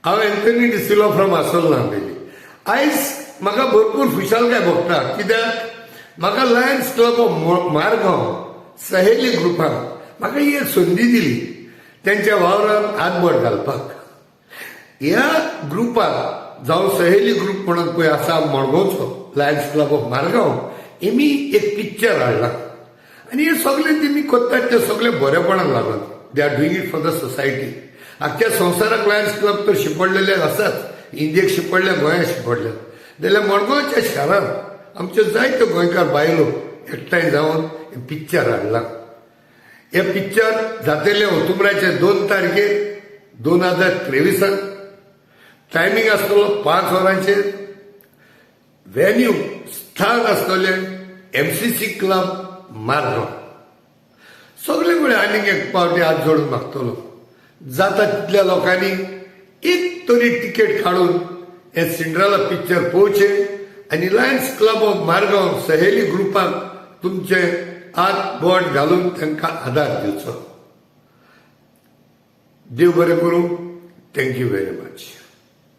हांव Anthony D'Silva from आसोल नांबेली. आयज म्हाका भरपूर खुशालकाय भोगता, कित्याक म्हाका लायन्स क्लब ऑफ मारगांव सहेली ग्रुपान म्हाका ही एक संदी दिली तेंच्या वावरान हातबोट घालपाक. ह्या ग्रुपाक जावं सहेली ग्रुप म्हणून पळय आसा मडगांवचो लायन्स क्लब ऑफ मारगांव, हेमी एक पिक्चर हाडला आनी हे सगळे तेमी करतात ते सगळे बरेपणाक लागून. They are doing it for the society. आख्ख्या संवसाराक लायन्स क्लब तर शिंपडलेले आसाच, इंडियेक शिंपडले, गोंयाक शिंपडले, जाल्यार मडगांवच्या शारांत आमच्यो जायत्यो गोंयकार बायलो एकठांय जावन हें पिक्चर हाडलां. हें पिक्चर जातलें ऑक्टोबराचे 2 तारखेर 2023. टायमींग आसतलो 5 वरांचेर. व्हेन्यू स्थान आसतलें एमसीसी क्लब मारगांव. सगळे कडेन आनीक एक पावटी हात जोडून मागतलो, जाता तितल्या लोकांनी एक तरी तिकेट काडून हें सिंड्राला पिक्चर पळोवचें आनी लायन्स क्लब ऑफ मारगांव सहेली ग्रुपाक तुमचे हात बोट घालून तांकां आदार दिवचो. देव बरें करूं. Thank you very much.